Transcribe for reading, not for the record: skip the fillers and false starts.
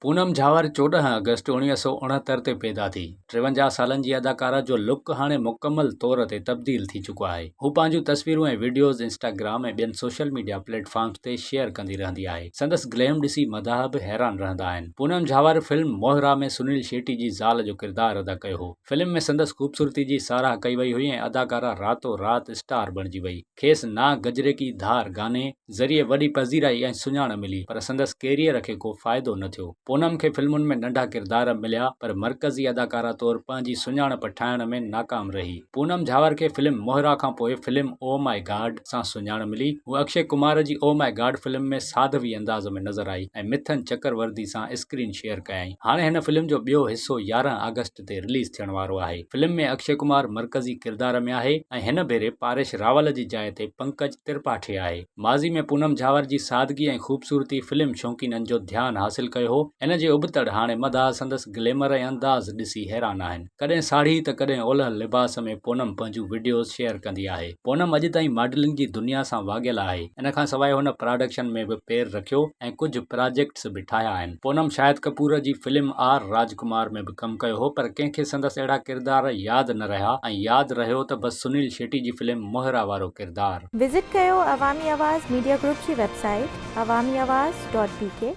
پونم جھاور 14 August 1969 تي پيدا ٿي. 53 سالن جي اداڪارا جو لڪ هاڻي مڪمل طور تي تبديل ٿي چڪو آهي. هو پنهنجون تصويرون ۽ وڊيوز انسٽاگرام ۽ ٻين سوشل ميڊيا پليٽ فارمز تي شيئر ڪندي رهندي آهي. سندس گليم ڏسي مداح به حيران رهندا آهن. پونم جھاور فلم موهرا ۾ سنيل شيٽي جي زال جو ڪردار ادا ڪيو هو. فلم ۾ سندس خوبصورتي جي ساراهه ڪئي وئي هئي ۽ اداڪارا راتو رات اسٽار بڻجي وئي. کيس نا گجري ڪي ڌار گاني ذريعي وڏي پذيرائي ۽ سڃاڻ ملي پر سندس ڪيريئر کي ڪو فائدو نه ٿيو. پونم کي فلمن ۾ ننڍا ڪردار مليا پر مرڪزي اداڪارا طور پنهنجي سڃاڻپ ٺاهڻ ۾ ناڪام رهي. پونم جھاور کي فلم موهرا کان پوء فلم او ماء گاڊ سان سڃاڻ ملي. هوء اڪشي ڪمار جي او ماء گاڊ فلم ۾ سادوي انداز ۾ نظر آئي ۽ مٿن چڪروردي سان اسڪرين شيئر ڪيائين. هاڻي هن فلم جو ٻيو حصو 11 آگسٽ تي رليز ٿيڻ وارو آهي. فلم ۾ اڪشي ڪمار مرڪزي ڪردار ۾ آهي ۽ هن ڀيري پاريش راول جي جاء تي پنڪج ترپاٺي آهي. ماضي ۾ پونم جھاور جي سادگي ۽ خوبصورتي فلم شوقينن جو ڌيان حاصل ڪيو هو. ان جي ابتڙ هاڻي مداح سندس گليمر ۽ انداز ڏسي حيران آهن. ڪڏهن ساڙهي ته ڪڏهن اولهه لباس ۾ پونم پنهنجون وڊيوز شيئر ڪندي آهي. پونم اڄ تائين ماڊلنگ جي دنيا سان واڳيل آهي. ان کان سواء هن پراڊڪشن ۾ به پير رکيو ۽ ڪجهه پراجيڪٽس به ٺاهيا آهن. پونم شاهد ڪپور جي فلم آر راجڪمار ۾ به ڪم ڪيو هو پر ڪنهن کي سندس اهڙا ڪردار ياد نه رهيا ۽ ياد رهيو ته بس سنيل شيٽي جي فلم موهرا وارو ڪردار. وزٽ ڪيو عوامي آواز ميڊيا گروپ جي website Awami Awaz dot B K.